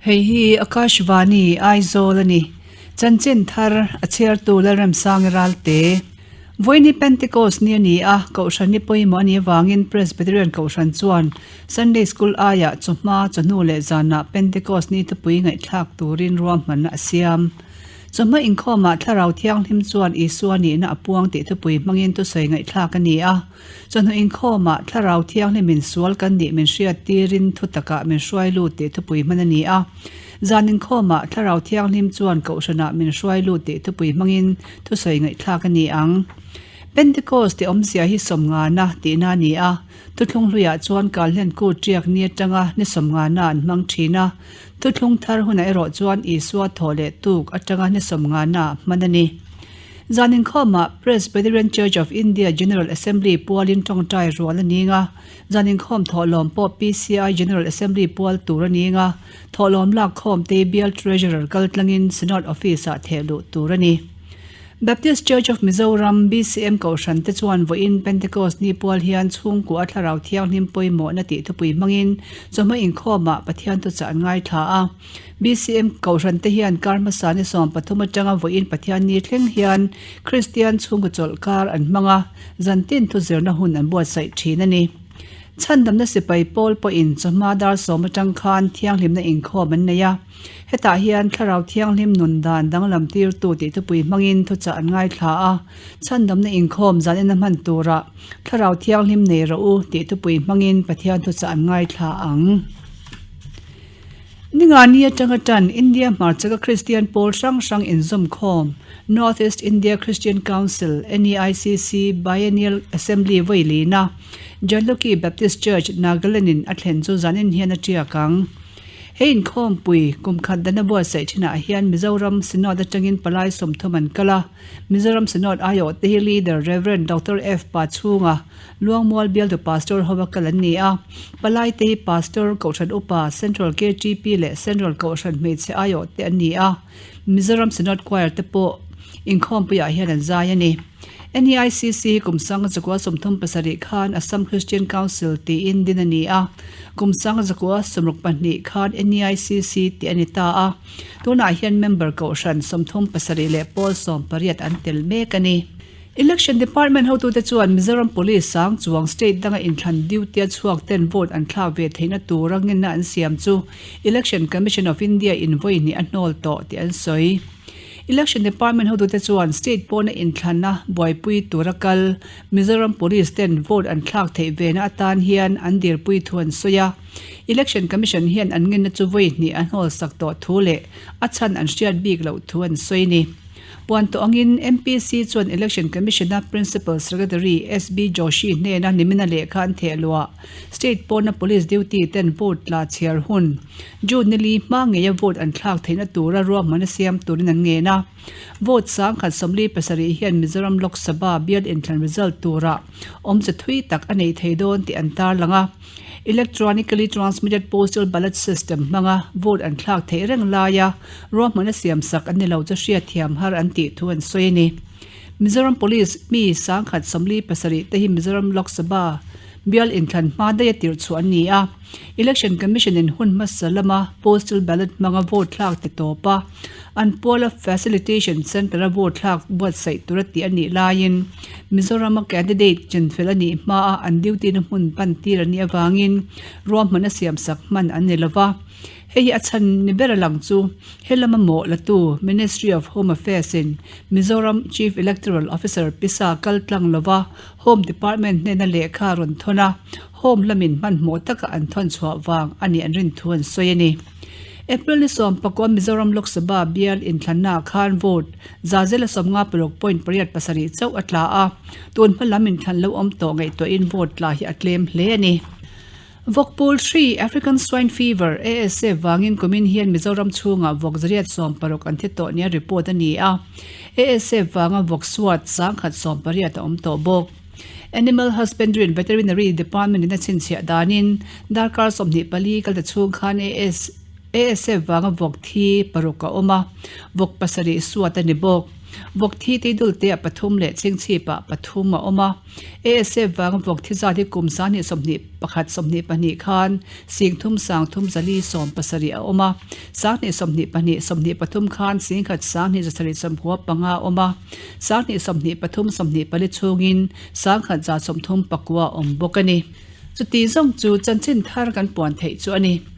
Hei hi Akashvani, Aizawl a ni. Chanchin thar a chhiartu Lalremsangi Ralte. Vawiini Pentecost ni a ni a, Kohhran ni pawimawh a nih avangin Presbyterian Kohhran chuan Sunday School aiah chawhma, chawhnu leh zanah Pentecost ni thupui ngaihthlak turin ruahmanna a siam. Chawhma inkhawmah Thlarau Thianghlim chuan Isua nihna a puang tih thupui hmangin thusawi ngaihthlak a ni a. Chawhnu inkhawmah Thlarau Thianghlimin sual kan nih min hriat tirin thu takah min hruai lut tih thupui hman a ni a. Zan inkhawmah Thlarau Thianghlim chuan Kohhranah min hruai lut tih thupui hmangin thusawi ngaihthlak a ni ang. Pentecost tih awmzia hi sawmngana tihna a ni a. Thuthlung hluiah chuan Kalhlen kut riak ni atanga ni sawmngana an hmang thin a. Thuthlung thar hunah erawh chuan Isua thawh leh tuk atanga ni sawmngana hman a ni. Zan inkhawmah Presbyterian Church of India General Assembly pualin tawngtai rual a ning a, zan inkhawm thawhlawm pawh PCI General Assembly pual tur a ning a, thawhlawm lakkhawm te Bial Treasurer kaltlangin Synod Office-ah thehluh tur a ni. Baptist Church of Mizoram, BCM, Kohhran te chuan vawiin Pentecost ni pual hian chhungkua thlarau thianghlim pawimawhna tih thupui hmangin chawhma inkhawmah Pathian thuchah an ngaithla a. BCM Kohhran te hian kar hmasa ni 13 atanga vawiin Pathianni thleng hian Kristian chhungkaw chawlh kar an hmang a, zantin thuzirna hun an buatsaih thin a ni. Chhandamna sipai pawl pawhin chawhma dar sawm atang khan thianghlimna inkhawm an nei a, hetah hian Thlarau Thianghlim nun dan danglam tirtu tih thupui hmangin thuchah an ngaithla a, chhandamna inkhawm zanin a hman turah Thlarau Thianghlim nei rawh u tih thupui hmangin Pathian thuchah an ngaithla ang. Ningani atanga tan India hmarchaka Kristian pawl hrang hrang inzawmkhawm North East India Christian Council, NEICC, Biennial Assembly vawi lina Jaluki Baptist Church, Nagaland-in a thlen chu zanin hian a tiak ang. He inkhawmpui kum khat dana buatsaih thinah hian Mizoram Synod atangin palai 30 an kal a, Mizoram Synod aiawhte hi Leader Rev. Doctor F. Pachhunga, Luangmual bialtu Pastor hova kal an ni a, palaite hi Pastor, Kohhran Upa, Central KTP leh Central Kohhran hmeichhe aiawh te an ni a, Mizoram Synod Choir te pawh inkhawmpuiah hian an zai a ni. NEICC hi kum 1937 khan Assam Christian Council tiin din a ni a, kum 1962 khan NEICC tih a ni ta a, tunah hian member Kohhran 37 leh pawl 18 an tel mek a ni. Election Department hotute chuan Mizoram Police sang chuang state danga inthlan duty a chhuak ten vote an thlak ve theihna tura ngenna an siam chu Election Commission of India in vawi hnih a hnawl tawh tih an sawi. Election Department hotute chuan state pawna inthlanna buaipui tura kal Mizoram Police ten vote an thlak theih vena atan hian an dirpui thu an sawi a. Election Commission hian an ngenna chu vawi hnih a hnawl sak tawh thu leh a chhan an hriat bik loh thu an sawi a ni. Puan tawh angin MPC chuan Election Commission-a Principal Secretary SB Joshi hnena nimina lehkha an theh luah. State pawna Police duty ten vote tla chhiar hun June ni li hma ngeia vote an thlak theihna tura ruahmanna siam turin an ngen a. Vote 1077 hian Mizoram Lok Sabha bial inthlan result turah awmze thui tak a nei thei dawn tih an tarlang a. Electronically Transmitted Postal Ballot System hmanga vote an thlak theih reng laia ruahmanna siamsak an ni lo chu hriatthiam har an tih thu an sawi a ni. Mizoram Police mi 1047 te hi Mizoram Lok Sabha bial inthlan hma daih a tirh chhuah an ni a. Election Commission in hun hmasa lama Postal Ballot hmanga vote thlak ti tawp a, an puala Facilitation Centre-a vote thlak buatsaih tura tih a nih laiin Mizoram-a candidate chenfel a nih hmaa an duty-na hmun pan tir a nih avangin ruahmanna siamsak hman an ni lova. Hei hi a chhan ni ber a lang chu he lama mawh latu Ministry of Home Affairs-in Mizoram Chief Electoral Officer pisa kal tlang lova Home Department hnena lehkha a rawn thawn a, Home lamin hmanhmawh taka an thawn chhuah vang a nih an rin thu an sawi a ni. April ni 19 Mizoram Lok Sabha bial inthlannaah khan vote zazela 56.87 chauh a tla a, tun hma lam inthlan lo awm tawh ngaihtuahin vote tla hi a tlem hle a ni. Vawkpul hri, African Swine Fever, ASF, vangin kumin hian Mizoram chhungah vawk zariat 60 an thi tawh nia report a ni a, ASF vanga vawk suat 118 a awm tawh bawk. Animal Husbandry and Veterinary Department in a chhinchhiah danin darkar 24 kalta chhung khan AS ASF vanga vawk thi paruk a awm a, vawk pasarih suat a ni bawk. Vawk thi Teidulte ah pathum leh Chhingchhip ah pathum a awm a. ASF vanga vawk thi zat hi kum 2021 22 khan 30 30 47 a awm a. 2022 23 khan 10 2 75 a awm a. 2023 24 chhungin 10 139 a awm bawk a ni. Chuti zawng chu chanchin thar kan puan theih chu a ni.